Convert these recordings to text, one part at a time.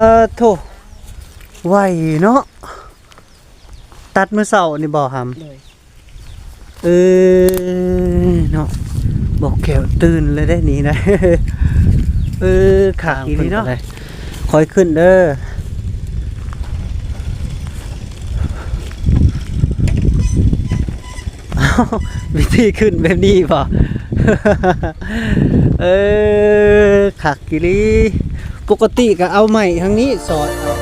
ເອີ ໂທ້ ໄວເນາະ ຕັດມື້ເຊົ້ານີ້ບໍ່ຫຳ? ໂດຍ ເອີ ເນາະ ບໍ່ແກ້ວຕື່ນເລີຍເດ້ນີ້ນະ. ເອີ ຄັກອີ່ຫຼີເນາະ. ຄ່ອຍຂຶ້ນເດີ. ອ້າວ ວິທີຂຶ້ນແບບນີ້ບໍ່? ເອີ ຄັກອີ່ຫຼີ. ປົກກະຕິກໍເອົາໄມ້ທາງນີ້ສອດເອົາ.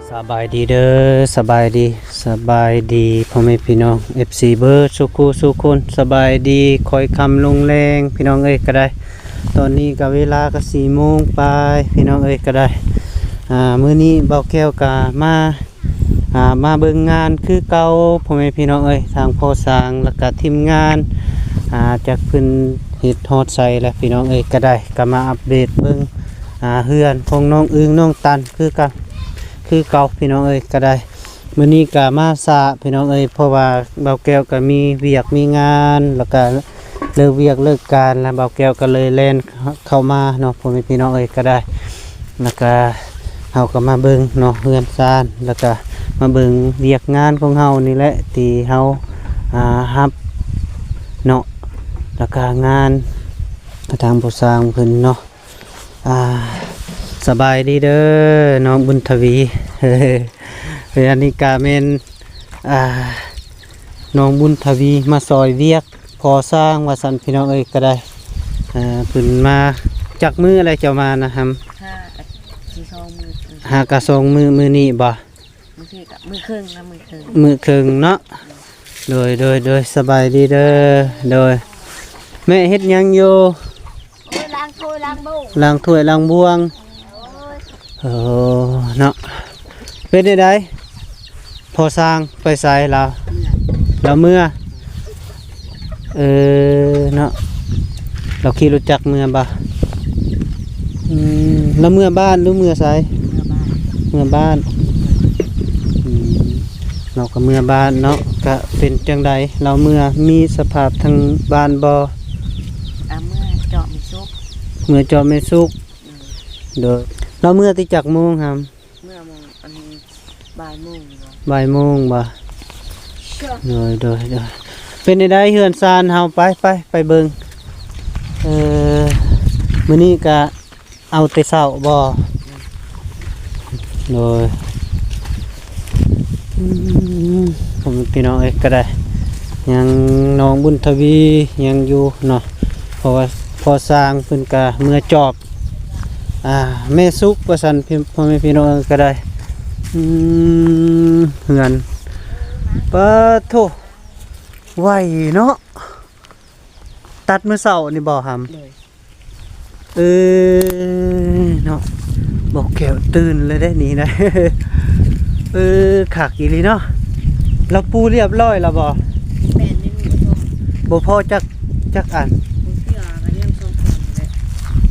ສະບາຍດີເດີ ສະບາຍດີ ສະບາຍດີພໍ່ແມ່ພີ່ນ້ອງ ເອັຟຊີ ເບີດສູ່ຄູ່ສູ່ຄົນ. ສະບາຍດີຄ່ອຍຄ່ຳລົງແລງ ພີ່ນ້ອງເອີຍ ກໍໄດ້. ຕອນນີ້ກໍເວລາກໍສີ່ໂມງປາຍ ພີ່ນ້ອງເອີຍ ກໍໄດ້. ອ່າ ມື້ນີ້ບ່າວແກ້ວກໍມາ ອ່າ ມາເບິ່ງງານຄືເກົ່າ ພໍ່ແມ່ພີ່ນ້ອງເອີຍ. ທາງພໍ່ຊ່າງ ແລ້ວກໍທີມງານ ອ່າ ຈັກເພິ່ນເຮັດຮອດໃສແລ້ວ ພີ່ນ້ອງເອີຍ ກໍໄດ້. ກໍມາອັບເດດເບິ່ງ ອ່າ ເຮືອນຂອງນ້ອງອຶ່ງ ນ້ອງຕັນ ຄືກັນ ຄືເກົ່າ ພີ່ນ້ອງເອີຍ ກໍໄດ້. ມື້ນີ້ກໍມາຊ້າ ພີ່ນ້ອງເອີຍ ເພາະວ່າບ່າວແກ້ວກໍມີວຽກມີງານ ແລ້ວກໍເລີກວຽກເລີກການ ແລ້ວບ່າວແກ້ວກໍເລີຍແລ່ນເຂົ້າມາເນາະ ພໍ່ແມ່ພີ່ນ້ອງເອີຍ ກໍໄດ້. ແລ້ວກໍເຮົາກໍມາເບິ່ງເນາະ ເຮືອນຊານ ແລ້ວກໍມາເບິ່ງວຽກງານຂອງເຮົານີ້ແຫຼະ ທີ່ເຮົາ ອ່າ ຮັບເນາະ ແລ້ວກໍງານ ທາງຜູ້ຊ່າງເພິ່ນເນາະ. ອ່າ ສະບາຍດີເດີ ນ້ອງບຸນທະວີ. ອັນນີ້ກະແມ່ນ ອ່າ ນ້ອງບຸນທະວີມາຊ່ອຍວຽກກໍ່ສ້າງວ່າຊັ້ນ ພີ່ນ້ອງເອີຍ ກະໄດ້. ເພິ່ນມາຈັກມື້ແລ້ວເຈົ້າມານະຫຳ? ຫ້າກະສອງມື້ ຫ້າກະສອງມື້ ມື້ນີ້ບໍ່? ມື້ທີ່ກະມື້ເຄິ່ງນະ ມື້ເຄິ່ງ ມື້ເຄິ່ງເນາະ. ໂດຍ ໂດຍ ໂດຍ ສະບາຍດີເດີ. ໂດຍ ແມ່ເຮັດຫຍັງຢູ່? ໂອ້ຍ ລ້າງຖ້ວຍລ້າງບ່ວງ ລ້າງຖ້ວຍລ້າງບ່ວງ. ໂອ້ຍ ເອີ ເນາະ ເປັນຈັ່ງໃດ ພໍ່ຊ່າງໄປໃສລາວ? ເມືອ ລາວເມືອ. ເອີ ເນາະ ລາວຂີ່ລົດຈັກເມືອບໍ່? ອືມ ລາວເມືອບ້ານຫຼືເມືອໃສ? ເມືອບ້ານ ເມືອບ້ານ. ອືມ ລາວກໍເມືອບ້ານເນາະ. ກະເປັນຈັ່ງໃດ ລາວເມືອມີສະພາບທາງບ້ານບໍ່? ອາ ເມືອເຈາະແມ່ສຸກ ເມືອເຈາະແມ່ສຸກ. ອືມ ໂດຍ ລາວເມືອແຕ່ຈັກໂມງຫຳ? ເມື່ອໂມງ ອັນ ບ່າຍໂມງບໍ່? ບ່າຍໂມງບໍ່? ໂດຍ ໂດຍ ໂດຍ ເປັນຈັ່ງໃດເຮືອນຊານເຮົາ? ໄປ ໄປ ໄປເບິ່ງ. ເອີ ມື້ນີ້ກະເອົາແຕ່ເຊົ້າບໍ່? ໂດຍ ອືມ ພໍ່ແມ່ພີ່ນ້ອງເອີຍ ກະໄດ້ ຍັງນ້ອງບຸນທະວີຍັງຢູ່ເນາະ ເພາະວ່າພໍ່ຊ່າງເພິ່ນກະເມືອຈອບ ອ່າ ແມ່ສຸກວ່າຊັ້ນ ພໍ່ແມ່ພີ່ນ້ອງເອີຍ ກະໄດ້. ອືມ ເຮືອນ ປາໂທ້ ໄວເນາະ ຕັດມື້ເຊົ້ານີ້ບໍ່ຫຳ? ໂດຍ ເອີ ເນາະ ບໍ່ແກ້ວຕື່ນເລີຍເດ້ນີ້ນະ. ເອີ ຄັກອີ່ຫຼີເນາະ. ລາວປູຮຽບຮ້ອຍແລ້ວບໍ່? ແມ່ນ ຍັງບໍ່ພໍ ບໍ່ພໍຈັກ ຈັກອັນ ຍັງສອງແຜ່ນແຫຼະ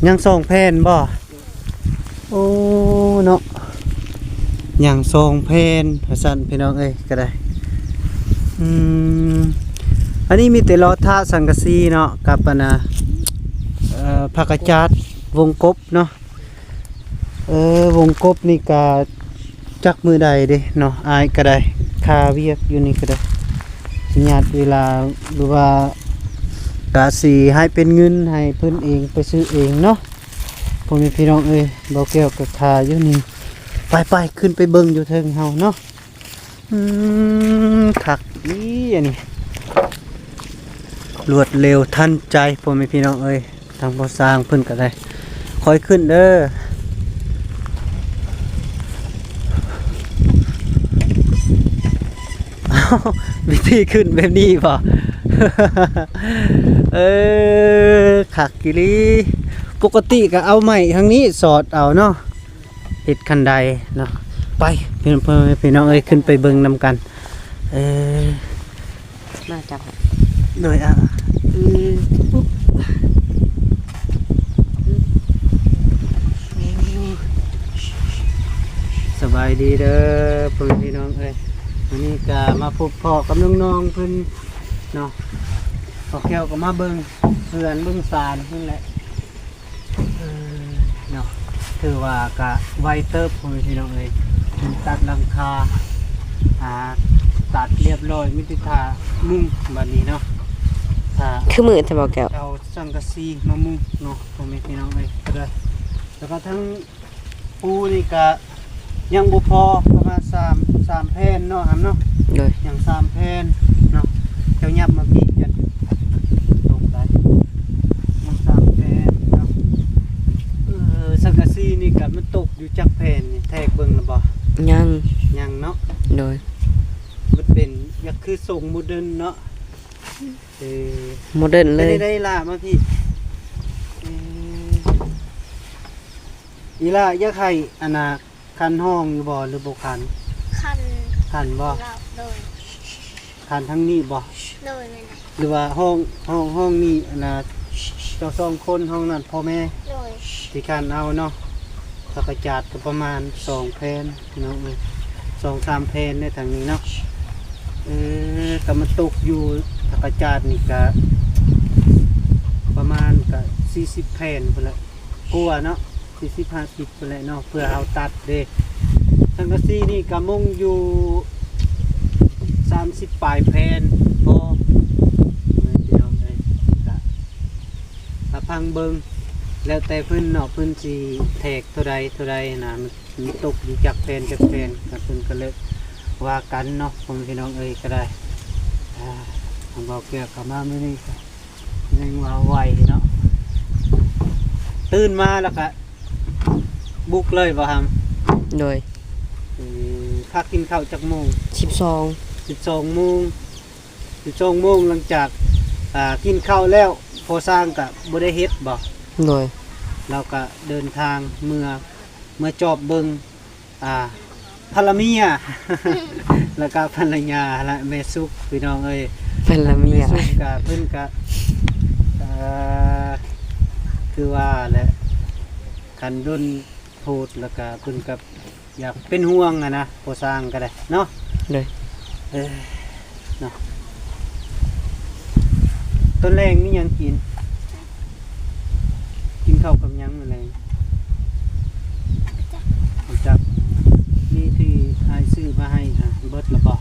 ຍັງສອງແຜ່ນບໍ່? ໂອ້ ເນາະ ຍັງສອງແຜ່ນວ່າຊັ້ນ ພີ່ນ້ອງເອີຍ ກະໄດ້. ອືມ ອັນນີ້ມີແຕ່ລໍຖ້າສັງກະສີເນາະ ກັບອັນນ່າ ເອີ ພາກກະຈາດ ວົງກົບເນາະ. ເອີ ວົງກົບນີ້ກະຈັກມື້ໃດເດ້ເນາະ ອ້າຍກະໄດ້ ຄາວຽກຢູ່ນີ້ກະໄດ້ ຍາດເວລາ ຫຼືວ່າກະຊິໃຫ້ເປັນເງິນໃຫ້ເພິ່ນເອງ ໄປຊື້ເອງເນາະ. ພໍ່ແມ່ພີ່ນ້ອງເອີຍ ບ່າວແກ້ວກໍຖ້າຢູ່ນີ້. ໄປໆ ຂຶ້ນໄປເບິ່ງຢູ່ເທິງເຮົາເນາະ. ອືມ ຄັກອີ່ອັນນີ້ ລວດເລັວທັນໃຈ ພໍ່ແມ່ພີ່ນ້ອງເອີຍ. ທາງພໍ່ຊ່າງເພິ່ນກໍໄດ້ ຄ່ອຍຂຶ້ນເດີ. ອ້າວ ວິທີຂຶ້ນແບບນີ້ບໍ່? ເອີ ຄັກອີ່ຫຼີ. ປົກກະຕິກໍເອົາໄມ້ທາງນີ້ສອດເອົາເນາະ ເຮັດຄັນໄດເນາະ. ໄປ ພີ່ນ້ອງ ພີ່ນ້ອງເອີຍ ຂຶ້ນໄປເບິ່ງນຳກັນ. ເອີ ມາຈັບ ໂດຍ ອ່າ ອືມ ສະບາຍດີເດີ ພໍ່ແມ່ພີ່ນ້ອງເອີຍ. ມື້ນີ້ກະມາພົບພໍ້ກັບນ້ອງໆເພິ່ນ ເນາະ ບໍ່ແກ້ວກໍມາເບິ່ງເຮືອນເບິ່ງຊານຫັ້ນແຫຼະ. ເອີ ເນາະ ຖືວ່າກະໄວເຕີບ ພໍ່ແມ່ພີ່ນ້ອງເອີຍ ຕັດຫຼັງຄາ ອ່າ ຕັດລຽບຮ້ອຍ ມີແຕ່ຖ້າມຸງບາດນີ້ເນາະ ຖ້າ ຄືມືດແທ້ບໍ່ແກ້ວ ເອົາສັງກະສີມາມຸງເນາະ ພໍ່ແມ່ພີ່ນ້ອງເອີຍ ກໍໄດ້ ແລ້ວກໍທັງ ປູນີ້ກະຍັງບໍ່ພໍ ປະມານສາມ ສາມແຜ່ນເນາະ ຫຳເນາະ ໂດຍ ຍັງສາມແຜ່ນເນາະ ເຈົ້າຫຍັບມາພີ້ກັນ ຕົກໄດ້ ຍັງສາມແຜ່ນເນາະ. ເອີ ສັງກະສີນີ້ກະມັນຕົກຢູ່ຈັກແຜ່ນນີ້ ແທກເບິ່ງແລ້ວບໍ່? ຍັງ ຍັງເນາະ ໂດຍ ມັນເປັນ ຢາກຄືຊົງໂມເດີນເນາະ ເອີ ໂມເດີນເລີຍ ເປັນໃດລະ ມາພີ້ ເອີ ອີຫຼ້າຢາກໃຫ້ ອັນນ່າ ຄັນຫ້ອງຢູ່ບໍ່ ຫຼືບໍ່ຄັນ? ຄັນ ຄັນບໍ່? ໂດຍ ຄັນທາງນີ້ບໍ່? ໂດຍ ແມ່ນ ຫຼືວ່າຫ້ອງ ຫ້ອງ ຫ້ອງນີ້ ອັນນ່າ ເຈົ້າສອງຄົນ ຫ້ອງນັ້ນພໍ່ແມ່? ໂດຍ ທີ່ຄັນເອົາເນາະ ຜັກກະຈາດກໍປະມານສອງແຜ່ນ ພີ່ນ້ອງເອີຍ ສອງສາມແຜ່ນໃນທາງນີ້ເນາະ. ເອີ ກໍມາຕົກຢູ່ຜັກກະຈາດນີ້ກະປະມານກະສີ່ສິບແຜ່ນພຸ້ນແຫຼະ ກວ່າເນາະ ສີ່ສິບ ຫ້າສິບພຸ້ນແຫຼະເນາະ ເພື່ອເຮົາຕັດເດ້. ສັງກະສີນີ້ກະມຸງຢູ່ສາມສິບປາຍແຜ່ນພໍ ພີ່ນ້ອງເອີຍ ກະ ກະຟັງເບິ່ງ ແລ້ວແຕ່ເພິ່ນເນາະ ເພິ່ນຊິແທກເທົ່າໃດ ເທົ່າໃດນະ ມັນຕົກຢູ່ຈັກແຜ່ນ ຈັກແຜ່ນ ກໍເພິ່ນກໍເລີຍວ່າກັນເນາະ ພໍ່ແມ່ພີ່ນ້ອງເອີຍ ກໍໄດ້ ອ່າ ທາງບ່າວແກ້ວເຂົ້າມາມື້ນີ້ກໍຍັງວ່າໄວເນາະ ຕື່ນມາແລ້ວກໍບຸກເລີຍບໍ່ຫຳ? ໂດຍ ເອີ ພາກັນກິນເຂົ້າຈັກໂມງ? ສິບສອງ ສິບສອງໂມງ ສິບສອງໂມງ ຫຼັງຈາກ ອ່າ ກິນເຂົ້າແລ້ວ ພໍ່ຊ່າງກະບໍ່ໄດ້ເຮັດບໍ່? ໂດຍ ລາວກະເດີນທາງເມືອ ເມືອຈອບເບິ່ງ ອ່າ ພັນລະເມຍ ແລ້ວກະພັນລະຍາ ແລະ ແມ່ສຸກ ພີ່ນ້ອງເອີຍ ພັນລະເມຍ ແມ່ສຸກກະ ເພິ່ນກະ ເອີ ຄືວ່າແຫຼະ ຄັນດົນໂພດ ແລ້ວກະເພິ່ນກະ ຢາກເປັນຫ່ວງຫັ້ນນະ ພໍ່ຊ່າງກໍໄດ້ເນາະ ໂດຍ ເອີ ເນາະ ຕອນແລງມີຫຍັງກິນ? ກິນເຂົ້າກັບຫຍັງມື້ແລງ? ບໍ່ຈັກ ມີທີ່ອ້າຍຊື້ມາໃຫ້ຫັ້ນເບິດແລ້ວບໍ່? ອື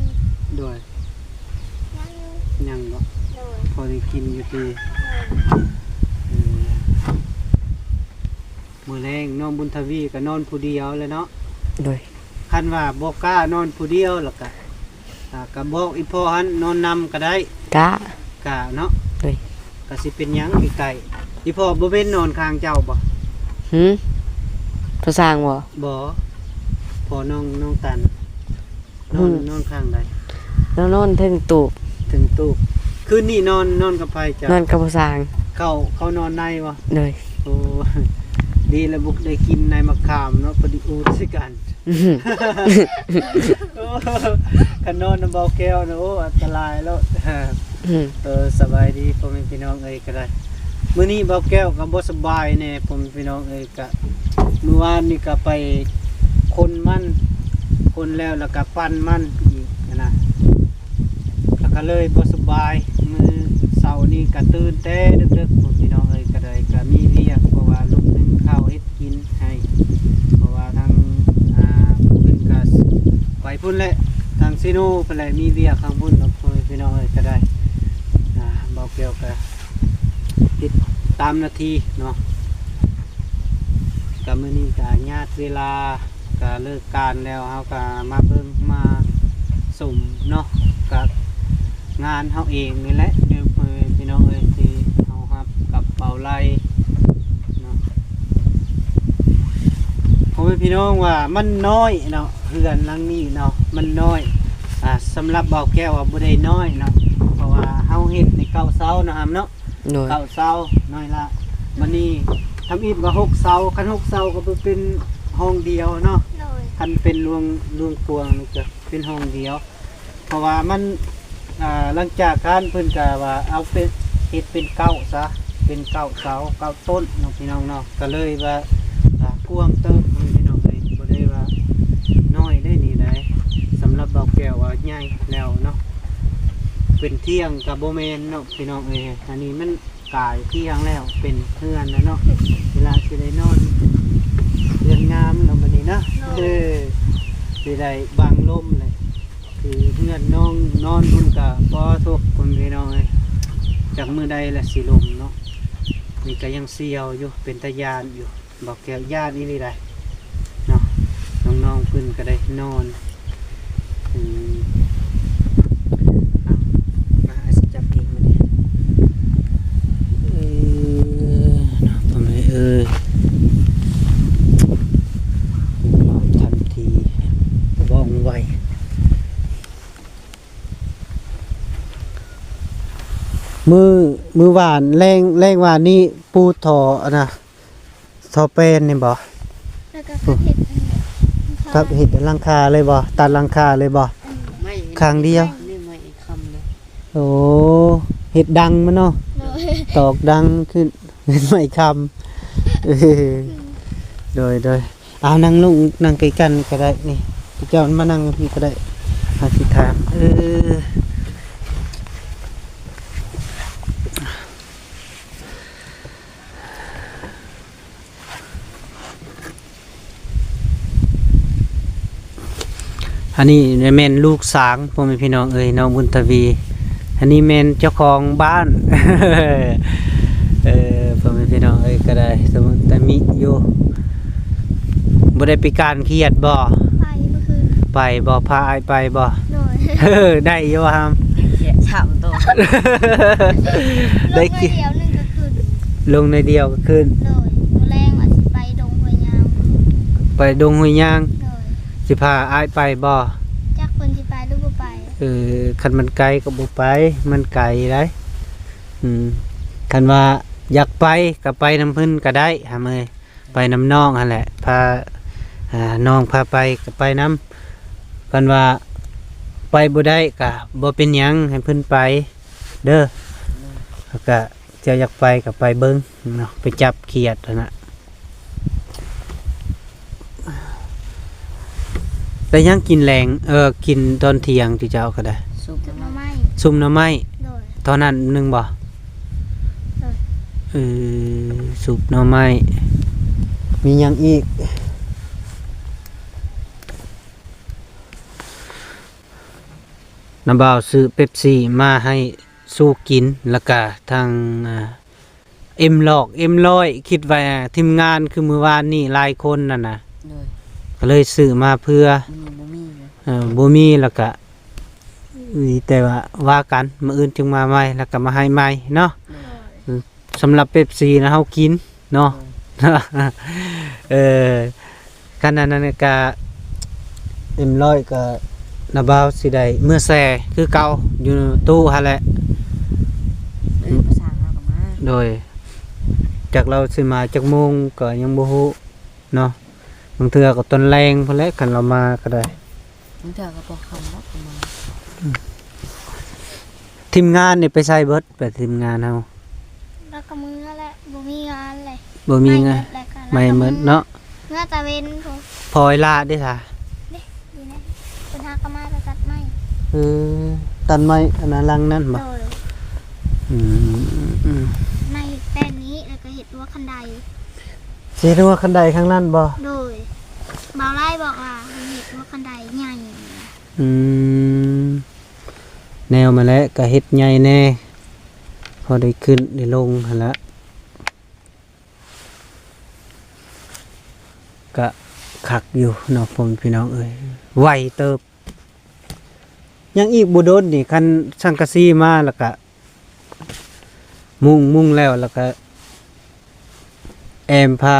ມ ໂດຍ ຍັງຢູ່ ຍັງບໍ່? ໂດຍ ພໍໄດ້ກິນຢູ່ຕິ? ໂດຍ ເອີ ມື້ແລງນ້ອງບຸນທະວີກໍນອນຜູ້ດຽວແຫຼະເນາະ ໂດຍ ຄັນວ່າບໍ່ກ້ານອນຜູ້ດຽວ ແລ້ວກະ ອ່າ ກະບອກອີ່ພໍ່ຫັ້ນນອນນຳກໍໄດ້ ກ້າ ກ້າເນາະ ໂດຍ ກະຊິເປັນຫຍັງ ໃກ້ໆ ອີ່ພໍ່ບໍ່ແມ່ນນອນຂ້າງເຈົ້າບໍ່? ຫື ພໍ່ຊ່າງບໍ່? ບໍ່ ພໍ່ນ້ອງ ນ້ອງຕັນ ນອນ ນອນຂ້າງໃດ? ລາວນອນເທິງຕູບ ເທິງຕູບ ຄືນນີ້ນອນ ນອນກັບໃຜເຈົ້າ? ນອນກັບພໍ່ຊ່າງ ເຂົາ ເຂົານອນໃນບໍ່? ໂດຍ ໂອ້ ດີແລ້ວບໍ່ໄດ້ກິນໃນໝາກຂາມເນາະ ພໍດີອູດໃສ່ກັນ ອື ໂອ້ ຄັນນອນນຳບ່າວແກ້ວນະ ໂອ້ ອັນຕະລາຍແລ້ວ ອື ເອີ ສະບາຍດີພໍ່ແມ່ພີ່ນ້ອງເອີຍ ກໍໄດ້ ມື້ນີ້ບ່າວແກ້ວກໍບໍ່ສະບາຍແດ່ ພໍ່ແມ່ພີ່ນ້ອງເອີຍ ກະ ມື້ວານນີ້ກະໄປຂົນມັນ ຂົນແລ້ວ ແລ້ວກະປັ່ນມັນອີກຫັ້ນນະ ແລ້ວກະເລີຍບໍ່ສະບາຍ ມື້ເສົານີ້ກະຕື່ນແຕ່ເດິກໆ ພີ່ນ້ອງເອີຍ ກະໄດ້ ກະມີວຽກ ເພາະວ່າລຸກໜຶ່ງເຂົ້າເຮັດກິນໃຫ້ ເພາະວ່າທາງ ອ່າ ເພິ່ນກະໄປພຸ້ນແຫຼະ ທາງເຊໂນພຸ້ນແຫຼະ ມີວຽກທາງພຸ້ນເນາະ ພໍ່ແມ່ພີ່ນ້ອງເອີຍ ກະໄດ້ ອ່າ ບ່າວແກ້ວກະ ເຮັດຕາມໜ້າທີ່ເນາະ ກະມື້ນີ້ກະຍາດເວລາ ກະເລີກການແລ້ວ ເຮົາກະມາເບິ່ງມາຊົມເນາະ ກະງານເຮົາເອງນີ້ແຫຼະ ເດີ ພໍ່ແມ່ພີ່ນ້ອງເອີຍ ທີ່ເຮົາຮັບກັບເປົາໄລເນາະ ພໍ່ແມ່ພີ່ນ້ອງວ່າມັນນ້ອຍເນາະ ເຮືອນຫຼັງນີ້ເນາະ ມັນນ້ອຍ ອ່າ ສຳລັບບ່າວແກ້ວວ່າບໍ່ໄດ້ນ້ອຍເນາະ ເພາະວ່າເຮົາເຮັດໃນເກົ້າເສົາເນາະ ຫຳເນາະ ໂດຍ ເກົ້າເສົານ້ອຍລະ ບາດນີ້ທຳອິດວ່າຫົກເສົາ ຄັນຫົກເສົາກໍບໍ່ເປັນຫ້ອງດຽວເນາະ ໂດຍ ຄັນເປັນລວງ ລວງກວ້າງນີ້ກະເປັນຫ້ອງດຽວ ເພາະວ່າມັນ ອ່າ ຫຼັງຈາກນັ້ນເພິ່ນກະວ່າເອົາເປັນ ເຮັດເປັນເກົ້າຊະ ເປັນເກົ້າເສົາ ເກົ້າຕົ້ນເນາະ ພີ່ນ້ອງເນາະ ກະເລີຍວ່າ ອ່າ ກວ້າງເຕີບ ພີ່ນ້ອງເອີຍ ບໍ່ໄດ້ວ່ານ້ອຍເດ້ນີ້ໃດ ສຳລັບບ່າວແກ້ວວ່າໃຫຍ່ແລ້ວເນາະ. ເປັນຖຽງກໍບໍ່ແມ່ນເນາະພີ່ນ້ອງເອີຍ, ອັນນີ້ມັນກາຍຖຽງແລ້ວ ເປັນເຮືອນແລ້ວເນາະ. ເວລາຊິໄດ້ນອນ ເຮືອນງາມເນາະບັດນີ້ເນາະ. ໂດຍ ເອີ ຊິໄດ້ບັງລົມແຫຼະ. ຄືເຮືອນນ້ອງນອນພຸ້ນກໍພໍທຸກພຸ້ນພີ່ນ້ອງເອີຍ, ຈັກມື້ໃດລະຊິລົມເນາະ. ນີ້ກໍຍັງສ່ຽວຢູ່ ເປັນຕາຢ້ານຢູ່. ບໍ່ແກ້ວຢ້ານອີ່ຫຼີໃດ໋ເນາະ, ນ້ອງໆເພິ່ນກໍໄດ້ນອນ. ອືມ ເອົາ ມາ ອ້າຍຊິຈັບເອງມື້ນີ້. ເອີ ເນາະ ພໍ່ແມ່ເອີຍ, ທັນທີວ່ອງໄວ. ມື້ ມື້ວານ ແລງ ແລງວານນີ້ປູທໍ່ ອັນນະ ທໍ່ແປນນີ້ບໍ່? ແລ້ວກໍ ໂອ້ ກັບເຮັດ ກັບເຮັດຫຼັງຄາເລີຍບໍ່? ຕັດຫຼັງຄາເລີຍບໍ່? ອືມ ຂ້າງດຽວ. ນີ້ໄມ້ຄຳເດີ. ໂອ້ ເຮັດດັງມັນເນາະ. ໂດຍ ຕອກດັງຂຶ້ນ ເປັນໄມ້ຄຳ. ເອີ ໂດຍ ໂດຍ. ເອົາ ນັ່ງລົງ ນັ່ງໃກ້ກັນກໍໄດ້ນີ້, ເຈົ້າມານັ່ງຢູ່ພີ້ກໍໄດ້. ຫາຊິຖາມ ເອີ ອັນນີ້ແມ່ນລູກສາງ ພໍ່ແມ່ພີ່ນ້ອງເອີຍ, ນ້ອງບຸນທະວີ. ອັນນີ້ແມ່ນເຈົ້າຂອງບ້ານ. ເອີ ພໍ່ແມ່ພີ່ນ້ອງເອີຍ ກໍໄດ້ສະມຸດຕະມິຢູ່. ບໍ່ໄດ້ໄປການຂຽດບໍ່? ໄປມື້ຄືນ. ໄປບໍ່? ພາອ້າຍໄປບໍ່? ໂດຍ. ເອີ ໄດ້ຢູ່ບໍ່ຫຳ? ຂຽດສາມໂຕ. ໄດ້ ລົງໜ້ອຍດຽວໜຶ່ງກໍຂຶ້ນ. ລົງໜ້ອຍດຽວກໍຂຶ້ນ. ໂດຍ. ມື້ແລງວ່າຊິໄປດົງຫ້ວຍຍາງ. ໄປດົງຫ້ວຍຍາງ? ໂດຍ. ຊິພາອ້າຍໄປບໍ່? ຈັກເພິ່ນຊິໄປຫຼືບໍ່ໄປ. ເອີ ຄັນມັນໄກກໍບໍ່ໄປ, ມັນໄກໄດ໋. ອືມ ຄັນວ່າຢາກໄປກໍໄປນຳເພິ່ນກໍໄດ້ຫຳເອີຍ, ໄປນຳນ້ອງຫັ້ນແຫຼະ, ພາ ອ່າ ນ້ອງພາໄປກໍໄປນຳ. ຄັນວ່າໄປບໍ່ໄດ້ກໍບໍ່ເປັນຫຍັງ, ໃຫ້ເພິ່ນໄປເດີ. ແລ້ວກໍເຈົ້າຢາກໄປກໍໄປເບິ່ງເນາະ, ໄປຈັບຂຽດຫັ້ນນະ. ໄດ້ຫຍັງກິນແລງ ເອີ ກິນຕອນທ່ຽງ ຈຸເຈົ້າກໍໄດ້? ຊຸບໜໍ່ໄມ້. ຊຸບໜໍ່ໄມ້. ໂດຍ. ເທົ່ານັ້ນໜຶ່ງບໍ່? ໂດຍ. ເອີ ຊຸບໜໍ່ໄມ້. ມີຫຍັງອີກ? ນ້າບ່າວຊື້ເປັບຊີມາໃຫ້ ສູ່ກິນ ແລ້ວກະທັງ ອ່າ ເອັມຫຼອກ ເອັມຮ້ອຍ ຄິດວ່າທີມງານຄືມື້ວານນີ້ຫຼາຍຄົນນັ້ນນະ. ໂດຍ. ກໍເລີຍຊື້ມາເພື່ອ ມື້ນີ້ບໍ່ມີເລີຍ. ເອີ ບໍ່ມີ ແລ້ວກະ ມີແຕ່ວ່າ ວ່າກັນ ມື້ອື່ນຈຶ່ງມາໃໝ່ ແລ້ວກະມາໃຫ້ໃໝ່ເນາະ. ໂດຍ. ສຳລັບເປັບຊີນະ ເຮົາກິນເນາະ. ໂດຍ. ເອີ ຄັນອັນນັ້ນກະ ເອັມຮ້ອຍ ກະ ນ້າບ່າວຊິໄດ້ເມືອແຊ່ຄືເກົ່າ ຢູ່ຕູ້ຫັ້ນແຫຼະ. ເອີ ພາສາລາວກໍມາ. ໂດຍ. ຈັກລາວຊິມາຈັກໂມງກໍຍັງບໍ່ຮູ້ເນາະ, ບາງເທື່ອກໍຕອນແລງພຸ້ນແຫຼະ ຄັນລາວມາກໍໄດ້. ບາງເທື່ອກໍບໍ່ຄ່ຳດອກກໍມາ. ທີມງານນີ້ໄປໃສເບິດ? ແບບທີມງານເຮົາ ແລ້ວກໍເມືອແຫຼະ ບໍ່ມີງານເລີຍ. ບໍ່ມີງານ ໄໝ້ເບິດແລ້ວກໍ ໄໝ້ເບິດເນາະ. ເມືອຕາເວັນພຸ້ນ. ພໍ່ອີ່ຫຼ້າເດ້ຊະ? ເດ້ ຢູ່ໃນ ເພິ່ນຫາກໍມາແຕ່ຕັດໄມ້. ເອີ ຕັດໄມ້ອັນນັ້ນ ຫຼັງນັ້ນບໍ່? ໂດຍ. ອືມ ໄມ້ແປ້ນນີ້ ແລ້ວກໍເຮັດຮົ້ວຄັນໄດ. ຊິເຮັດຮົ້ວຄັນໄດຂ້າງນັ້ນບໍ່? ໂດຍ. ບ່າວຫຼ້າຍບອກວ່າໃຫ້ເຮັດຮົ້ວຄັນໄດໃຫຍ່. ອືມ ແນວມາແລ້ວກໍເຮັດໃຫຍ່ແດ່ ພໍໄດ້ຂຶ້ນໄດ້ລົງຫັ້ນລະ. ກະຄັກຢູ່ເນາະ ພໍ່ແມ່ພີ່ນ້ອງເອີຍ ໄວເຕີບ. ຍັງອີກບໍ່ດົນນີ້ ຄັນສັງກະສີມາແລ້ວກະມຸງ ມຸງແລ້ວ ແລ້ວກະແອ້ມຜ້າ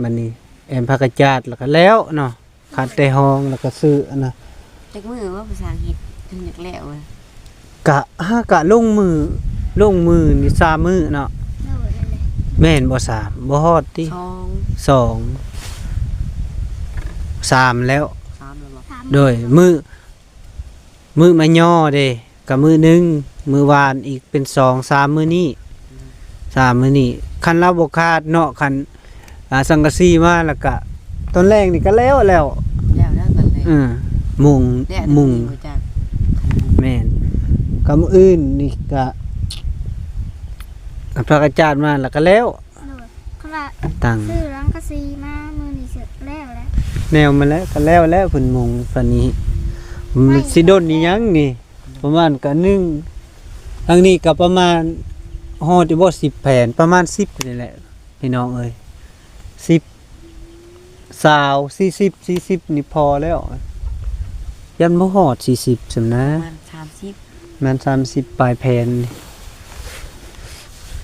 ບັດນີ້ແອ້ມຜ້າກະຈາດ ແລ້ວກະແລ້ວເນາະ. ຄັນແຕ່ຫ້ອງແລ້ວກໍຊື້ອັນນະ. ຈັກມື້ວ່າພາສາອັງກິດຈົນຢາກແລ້ວ? ກະ ຫາກະລົງມື ລົງມືນີ້ສາມມື້ເນາະ. ໂດຍ ນັ້ນແຫຼະ. ແມ່ນບໍ່? ສາມ ບໍ່ຮອດຕິ? ສອງ ສອງ ສາມແລ້ວ. ສາມແລ້ວບໍ່? ສາມ ໂດຍ ມື້ ມື້ມາຍໍເດ້ ກະມື້ໜຶ່ງ ມື້ວານອີກເປັນສອງສາມມື້ນີ້ ອືມ ສາມມື້ນີ້. ຄັນລາວບໍ່ຂາດເນາະ ຄັນ ອ່າ ສັງກະສີມາແລ້ວກະ ຕອນແລງນີ້ກະແລ້ວແລ້ວ ແລ້ວແລ້ວຕອນແລງ. ເອີ ມຸງ ແລ້ວ ມຸງ ແມ່ນ ກະມື້ອື່ນນີ້ກະ ເອົາພາກອາຈານມາແລ້ວກະແລ້ວ ໂດຍ ຄັນວ່າຕັ້ງຊື້ຫຼັງກະສີມາມື້ນີ້ຊິແລ້ວແຫຼະ ແນວມາແລ້ວກະແລ້ວແລ້ວ ເພິ່ນມຸງປານນີ້ ມັນຊິດົນອີ່ຫຍັງນີ້ ປະມານກະໜຶ່ງ ທາງນີ້ກະປະມານຮອດຢູ່ບໍ່ ສິບແຜ່ນ ປະມານສິບນີ້ແຫຼະ ພີ່ນ້ອງເອີຍ ສິບ ຊາວ ສີ່ສິບ ສີ່ສິບນີ້ພໍແລ້ວ ຢ້ານບໍ່ຮອດສີ່ສິບຊັ້ນນະ ປະມານສາມສິບ ປະມານສາມສິບປາຍແຜ່ນ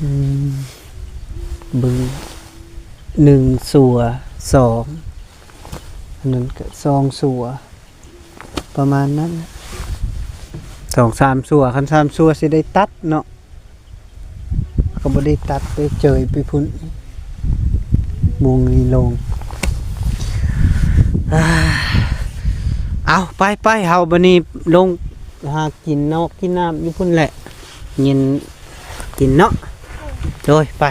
ອືມ ເບິ່ງ ໜຶ່ງຊົ່ວ ສອງ ອັນນັ້ນກະສອງຊົ່ວ ປະມານນັ້ນ ສອງສາມຊົ່ວ ຄັນສາມຊົ່ວຊິໄດ້ຕັດເນາະ ກະບໍ່ໄດ້ຕັດ ໄປເຈີຍໄປພຸ້ນ ມຸງນີ້ລົງ ເອົາ ໄປໆ ເຮົາບາດນີ້ລົງຫາກິນນອກກິນນ້ຳຢູ່ພຸ້ນແຫຼະ ເຢັນກິນເນາະ ໂດຍ ໄປ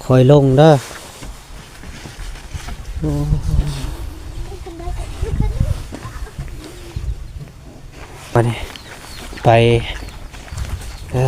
ໆ ຄ່ອຍລົງເດີ ໂອ້ ບາດນີ້ໄປ ເອີ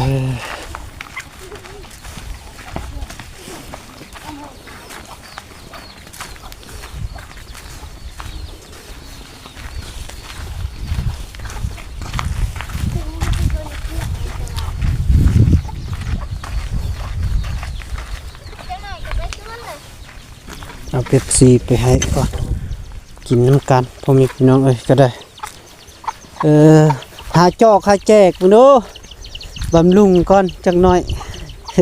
ເອົາເປັບຊີໄປໃຫ້ກ່ອນ ກິນນຳກັນ ພໍ່ແມ່ພີ່ນ້ອງເອີຍ ກະໄດ້ ເອີ ຫາຈອກຫາແຈກເບິ່ງດູ ບຳລຸງກ່ອນຈັກໜ້ອຍ ເ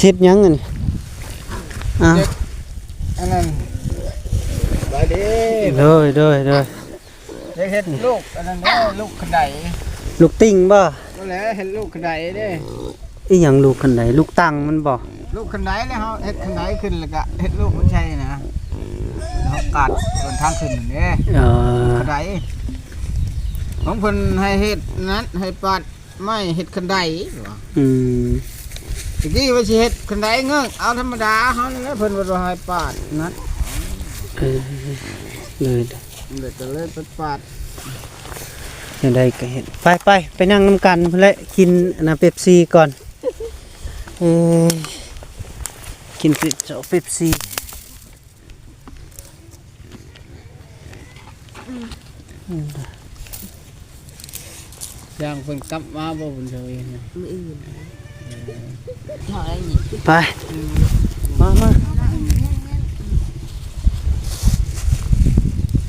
ຮັດຫຍັງອັນນີ້ ອ້າວ ອັນນັ້ນ ສະບາຍດີ ໂດຍ ໂດຍ ໂດຍ ຢາກເຮັດລູກອັນນັ້ນເດ້ ລູກຄັນໄດ ລູກຕິ່ງບໍ່? ນັ້ນແຫຼະ ເຮັດລູກຄັນໄດເດ້ ອີ່ຫຍັງລູກຄັນໄດ? ລູກຕັງມັນບໍ່? ລູກຄັນໄດແລ້ວເຮົາເຮັດຄັນໄດຂຶ້ນ ແລ້ວກະເຮັດລູກມັນໃສ່ນະ ເຮົາກາດສ່ວນທາງຂຶ້ນເດ້ ເອີ ຄັນໄດ ຂອງເພິ່ນໃຫ້ເຮັດນັ້ນ ໃຫ້ປາດໄມ້ເຮັດຄັນໄດ ອືມ ຕະກີ້ວ່າຊິເຮັດຄັນໄດເງີກເອົາທຳມະດາເຮົານີ້ແຫຼະ ເພິ່ນວ່າໃຫ້ປາດນັ້ນ ເອີ ເລີຍ ເລີຍ ກະເລີຍໄປປາດ ແນວໃດກະເຮັດ ໄປໆ ໄປນັ່ງນຳກັນພຸ້ນແຫຼະ ກິນອັນນະ ເປັບຊີກ່ອນ ເອີ ກິນເປັບ ເປັບຊີ ອືມ ອືມ ຢ່າງເພິ່ນກັບມາບໍ່ ເພິ່ນເຈົ້າເອງນະ ມື້ອື່ນ ເອີ ເທົ່າໃດນີ້ ໄປ ອືມ ມາ ມາ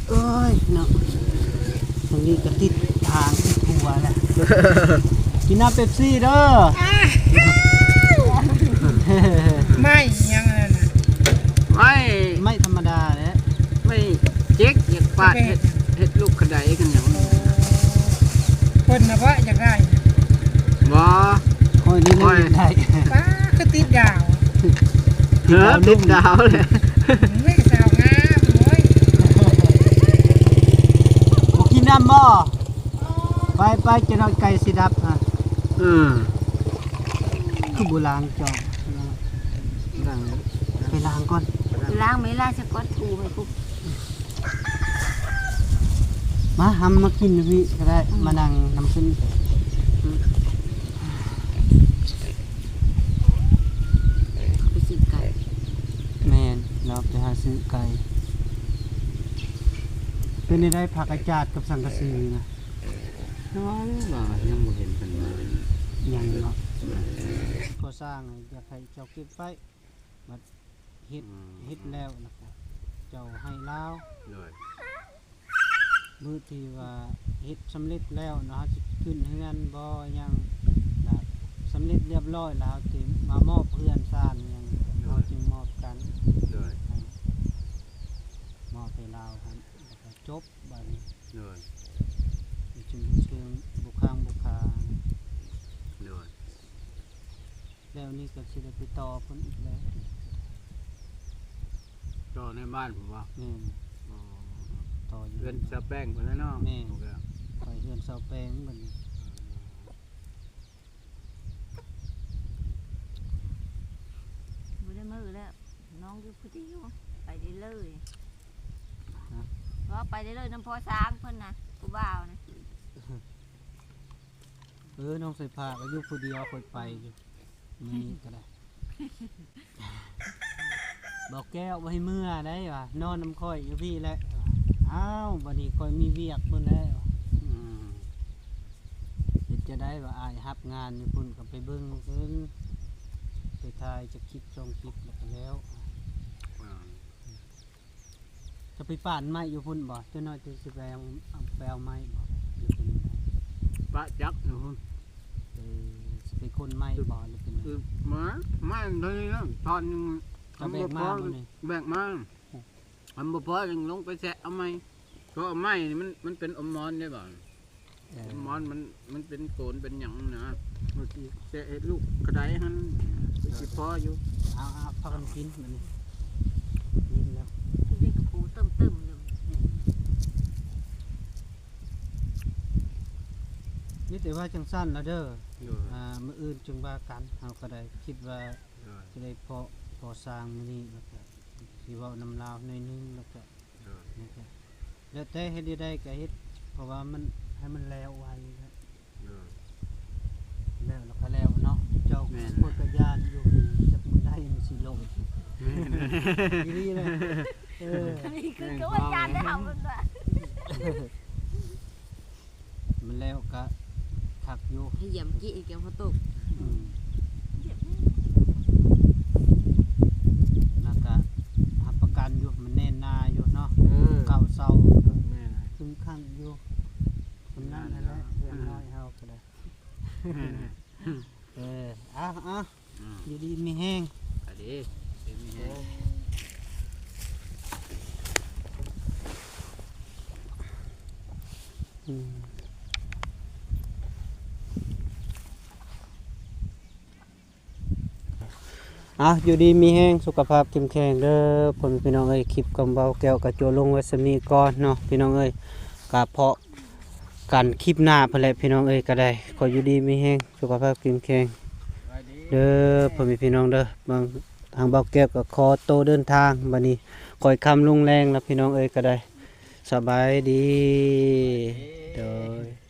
ໂອ້ຍເນາະ ຕອນນີ້ກະຕິດທາງຕິດຫົວແລ້ວ ກິນນ້ຳເປັບຊີເດີ ໄມ້ຫຍັງນັ້ນນະ ໄມ້ ໄມ້ທຳມະດາແຫຼະ ໄມ້ເຈັກ ຢາກປາດເຮັດ ເຮັດລູກຂະໄດກັນຫຍັງ ເພິ່ນນະບໍ່ຢາກໄດ້ ບໍ່ ຂ້ອຍນີ້ແຫຼະຢາກໄດ້ ປ້າ ຄືຕິດດາວ ເອີ ຕິດດາວແຫຼະ ເອີ ສາວງາມ ໂອ້ຍ ບໍ່ກິນນ້ຳບໍ່? ໄປ ໄປ ຈະໜ້ອຍໄກ່ຊິດັບຫັ້ນ ເອີ ຄືບໍ່ລ້າງຈອກ ລ້າງ ໄປລ້າງກ່ອນ ໄປລ້າງ ໄປລ້າງຊະກ່ອນ ຖູໃຫ້ກຸ ມາ ເຮົາມາກິນຢູ່ພີ້ກະໄດ້ ອືມ ມານັ່ງນຳກັນ ອືມ ໄປຊື້ໄກ່ ແມ່ນ ລາວໄປຫາຊື້ໄກ່ ເປັນແນວໃດ ຜັກກະຈາດກັບສັງກະສີນະ? ຍັງບໍ່ເຫັນເພິ່ນມາ ຍັງເນາະ ກໍ່ສ້າງ ຢາກໃຫ້ເຈົ້າເກັບໄວ້ ບັດເຮັດ ອືມ ເຮັດແລ້ວ ແລ້ວກະເຈົ້າໃຫ້ລາວ ໂດຍ ມື້ທີ່ວ່າເຮັດສຳເລັດແລ້ວເນາະ ເຮົາຊິຂຶ້ນເຮືອນບໍ່ຫຍັງ ລະສຳເລັດລຽບຮ້ອຍ ລະເຮົາຈຶ່ງມາມອບເຮືອນຊານຫຍັງ ໂດຍ ເຮົາຈຶ່ງມອບກັນ ໂດຍ ມອບໃຫ້ລາວຫັ້ນ ແລ້ວກະຈົບ ບາດນີ້ ໂດຍ ຈຶ່ງບໍ່ເຊີງບຸກຄາງບຸກຄາ ໂດຍ ແລ້ວນີ້ກະຊິໄດ້ໄປຕໍ່ເພິ່ນອີກແລ້ວ ຕໍ່ໃນບ້ານພຸ້ນບໍ່? ແມ່ນ ອໍ ຕໍ່ຢູ່ເຮືອນສາວແປ້ງພຸ້ນແຫຼະເນາະ ແມ່ນ ໄປເຮືອນສາວແປ້ງບັດນີ້. ນ້ອງຢູ່ຜູ້ດຽວ ໄປໄດ້ເລີຍ. ຮະ? ເວົ້າໄປໄດ້ເລີຍນຳພໍ່ຊ້າງເພິ່ນນະ ຜູ້ບ່າວນະ. ເອີ ນ້ອງສາຍຟ້າກໍຢູ່ຜູ້ດຽວ ຂ້ອຍໄປຢູ່ ມື້ນີ້ກໍໄດ້. ບໍ່ແກ້ວບໍ່ໃຫ້ເມືອໄດ໋ວ່າ ນອນນຳຂ້ອຍຢູ່ພີ້ແຫຼະ. ອ້າວ ບັດນີ້ຂ້ອຍມີວຽກພຸ້ນແລ້ວ. ອືມ ເຮັດຈັ່ງໃດວ່າອ້າຍຮັບງານຢູ່ພຸ້ນ ກໍໄປເບິ່ງເພິ່ນ ໄປຖ່າຍຈັກຄລິບສອງຄລິບແລ້ວກໍແລ້ວ. ອືມ ຈະໄປປານໄມ້ຢູ່ພຸ້ນບໍ່? ຈັກໜ້ອຍຈະຊິໄປເອົາ ໄປເອົາໄມ້ບໍ່ ຫຼືເປັນຈັ່ງໃດ? ປະຈັກຢູ່ພຸ້ນ. ເອີ ຊິໄປຂົນໄມ້ບໍ່ ຫຼືເປັນຈັ່ງໃດ? ອືມ ມາ ໄມ້ເທົ່ານີ້ນະ ທ່ອນໜຶ່ງ. ເຈົ້າແບກມາບໍ່ນີ້? ແບກມາ. ອືມ ຄັນບໍ່ພໍຈັ່ງລົງໄປແຊະເອົາໃໝ່ ເພາະວ່າໄມ້ນີ້ມັນ ມັນເປັນອົມມອນເດ້ບ່າວ. ເອີ ອມມອນມັນ ມັນເປັນໂກນເປັນຫຍັງນະ ເຮົາຊິແຊະເຮັດລູກກະໄດຫັ້ນ ເອີ ຊິພໍຢູ່. ເອົາ ເອົາ ພາກັນກິນບັດນີ້ ອີ່ມແລ້ວ. ກິນໄດ້ກະປູເຕີມໆຢູ່. ອືມ ມີແຕ່ວ່າຈັ່ງຊັ້ນລະເດີ. ໂດຍ ອ່າ ມື້ອື່ນຈຶ່ງວ່າກັນ. ເຮົາກໍໄດ້ຄິດວ່າ ໂດຍ ຊິໄດ້ພໍ້ພໍ່ຊ້າງມື້ນີ້ ແລ້ວກໍຊິເວົ້ານຳລາວໜ້ອຍໜຶ່ງ ແລ້ວກໍ ໂດຍ ແລ້ວແຕ່ເຮັດໄດ້ກໍເຮັດ ເພາະວ່າມັນ ໃຫ້ມັນແລ້ວໄວ. ໂດຍ ແລ້ວ ແລ້ວກໍແລ້ວເນາະ. ເຈົ້າ ແມ່ນ ຂ້ອຍກໍຢ້ານຢູ່ ຈັກມື້ໃດມັນຊິລົງ. ແມ່ນ ອີ່ຫຼີແຫຼະ. ເອີ ອັນນີ້ຄືກໍວ່າຢ້ານແລ້ວເພິ່ນວ່າ ມັນແລ້ວກະຄັກຢູ່. ໃຫ້ຢ້ຽມກີ້ແກງເຂົ້າຕົ້ມ. ອືມ ຢ້ຽມ ແລ້ວກະຮັບປະກັນຢູ່ ມັນແໜ້ນໜາຢູ່ເນາະ. ເອີ ເກົ່າເຊົາ ແມ່ນ ຄຶ້ງຂັງຢູ່. ສ່ຳນັ້ນຫັ້ນແຫຼະ ເຮືອນນ້ອຍເຮົາກໍໄດ້. ເອີ ເອົາ ເອົາ ອືມ ຢູ່ດີມີແຮງ. ອາ ດີ ດີມີແຮງ. ເອີ ອືມ ເອົາ ຢູ່ດີມີແຮງ ສຸຂະພາບເຂັ້ມແຂງເດີ ພໍ່ແມ່ພີ່ນ້ອງເອີຍ. ຄລິບຂອງບ່າວແກ້ວກໍຈົບລົງໄວ້ສ່ຳນີ້ກ່ອນເນາະ ພີ່ນ້ອງເອີຍ. ກໍພໍ້ກັນຄລິບໜ້າພຸ້ນແຫຼະ ພີ່ນ້ອງເອີຍ. ກໍໄດ້ ຂໍຢູ່ດີມີແຮງ ສຸຂະພາບເຂັ້ມແຂງເດີ ພໍ່ແມ່ພີ່ນ້ອງເດີ. ທາງບ່າວແກ້ວກໍຂໍໂຕເດີນທາງ ບັດນີ້ຄ່ອຍຄ່ຳລົງແລງລະ ພີ່ນ້ອງເອີຍ. ກໍໄດ້ ສະບາຍດີ ໂດຍ.